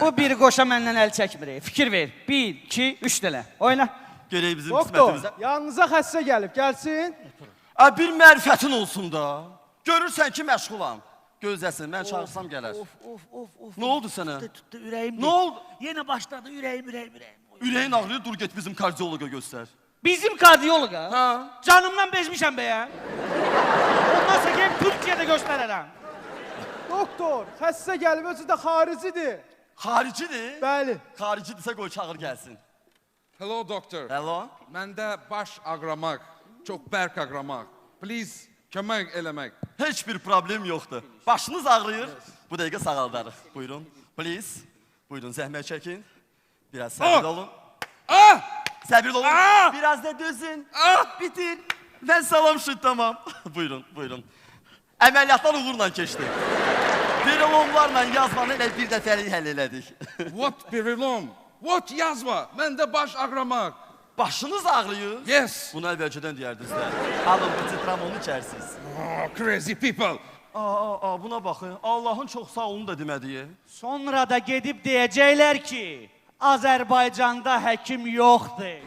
Bu bir qoşa məndən əl çəkmir. Fikir ver. 1, 2, 3 dənə. Oyna. Görək bizim Doktor, qismətimizə. yanınıza xəstə gəlib, gəlsin. Ə, bir mərifətin olsun da. Görürsən ki, məşğulam. Gözləsin, mən çağırsam gələr. Of of of of. Nə oldu sənə? Tutdu, tutdu ürəyim. Nə oldu? Yenə başladı ürəyim, ürəyim, ürəyim. Ürəyin ağrıyır, dur get bizim kardioloqa göstər. Bizim kardioloqa? Hə. Canımdan bezmişəm bəyə. Ondan sonra gəlib Türkiyədə göstərərəm. Doktor, xəstə gəlib, özü də xaricidir. Xaricidir? Bəli. Xaricidirsə qoy çağır gəlsin. Hello doctor. Hello. Məndə baş ağrımaq, çox bərk ağrımaq. Please kömək eləmək. Heç bir problem yoxdur. Başınız ağrıyır. Bu dəqiqə sağaldarıq. Buyurun. Please. Buyurun, zəhmət çəkin. Biraz səbirli olun. Ah! Səbirli olun. Ah! Biraz da dözün. Ah! Bitir. Və salam şut tamam. Buyurun, buyurun. Əməliyyatlar uğurla keçdi. Perelomlarla yazmanı elə bir dəfəlik həll elədik. What perilom? What yazma? Məndə baş ağrımaq. Başınız ağrıyır? Yes. Bunu əvvəlcədən deyərdiniz də. Alın bu citramonu içərsiniz. Oh, crazy people. Aa, aa, buna baxın. Allahın çox sağ olun da demədiyi. Sonra da gedib deyəcəklər ki, Azərbaycanda həkim yoxdur.